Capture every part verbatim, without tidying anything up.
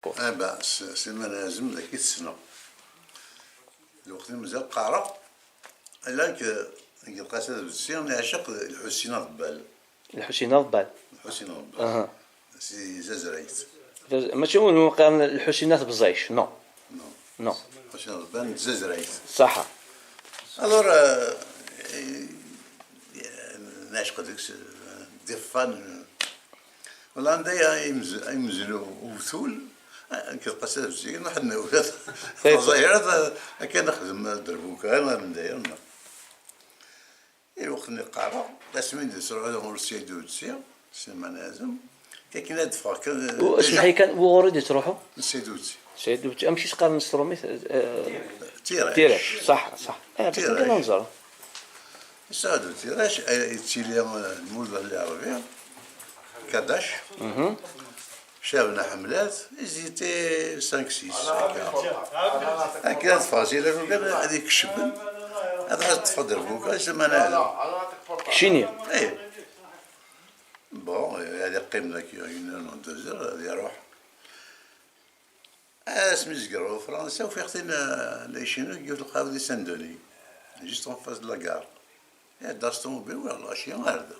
Ah ben, s- Sliman Azem d ak-i-tessneɣ. Lweqt-nni mazal qqareɣ, ala nekk, nekk d Qasi Adebsi, neɛceq Lḥusin Aḍebbal. Lḥusin Aḍebbal. Lḥusin Aḍebbal. Aha. Si Zazrayt. Mačči win umi qqaren Lḥusin At Bẓic, non. Non. Non. Lḥusin Aḍebbal n Zazrayt. Ṣaḥa. Alors, euh, neɛceq deg-s, des fans. Wala anda ya imz- imzel u- uwtul, ah, nekk d Qasi Adebsi, nruḥ ad nawi taẓayra, ta- akka nexdem derbuka, anda ya. I lweqt-nni qqareɣ, asmi d-sruḥeɣ ɣur Saïd Udsi, Sliman Azem, akken ad d-ffɣeɣ kan. U- Déjà, smeḥ-iyi kan, wuɣur i d-yettruḥu? Saïd Udsi. Saïd Udsi. Amek i s-qqaren s trumit? Eh, Tirac. Tirac, ṣaḥ, ṣaḥ. Eh, bas Tirac. Nella neẓra. Saïd Tirac, eh, yettili, eh, lmud lɛerbi, Kadac. Mhm. Cabna Ḥemlat, ils étaient cinq six, akka. Akka ad ffɣeɣ si la lukan, ad ikecmen, ad ṭṭfeɣ derbuka, Sliman Azem. Keččini? Eh. Bon, ad iqqim daki une heure, deux heures, ad iruḥ. Asmi zegreɣ ɣer Fransa, ufiɣ-t-in, eh, la icinu deg yiwet lqahwa di Saint-Denis, juste en face de la gare. Iɛedda s ṭumubil, walaɣ lɣaci ar da.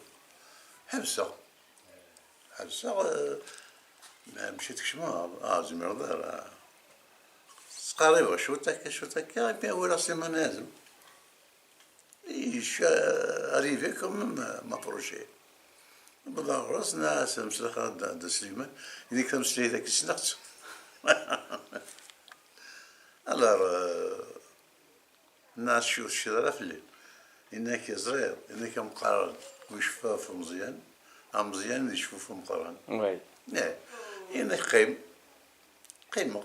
Ḥebseɣ. Ḥebseɣ, eh, ma mci tkecmeḍ, ah, ur zmireɣ ara. Ttqerribeɣ cwiṭ akka, cwiṭ akka, et puis walaɣ Sliman Azem. Arrivé quand même, euh, m'approcher. Wwḍeɣ ɣur-s, nniɣ-as, "Mselxir a Dda, Dda Sliman." Yenna-k tameslayt-agi ssneɣ-tt. Alors, euh, nniɣ-as, "Cfu, tecfiḍ ara fell-i?" Yenna-k, "Ẓriɣ." Yenna-k, "Ameqqran ur iceffu ɣef umeẓyan, ameẓyan iceffu ɣef umeqqran." Oui. Eh, yenna-k, "Qqim." Qqimeɣ.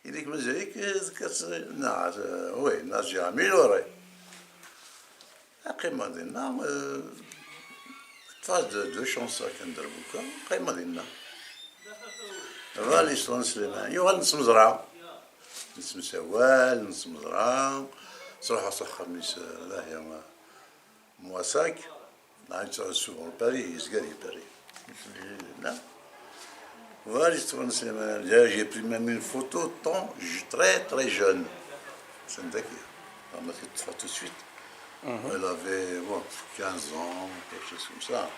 Ili-k mazal-ik, eh, tekkat, neɣ, eh, oui, neɣ j'ai amélioré. Qqimeɣ dinna, eh, ṭṭfeɣ-d deux chances akken derbuka, qqimeɣ dinna. Voilà l'histoire n Sliman. Yuɣal nettemẓra. Nettemsawal, nettemẓra. Ttruḥeɣ s axxam-is, eh, dahi, Moissac, là, il se souvent Paris, il se gagne Paris. Là. Voilà l'histoire de Slimane. Là, j'ai pris même une photo, tant, je- très, très jeune. C'est un gars qui m'a fait tout de suite. Elle avait, bon, quinze ans, quelque chose comme ça.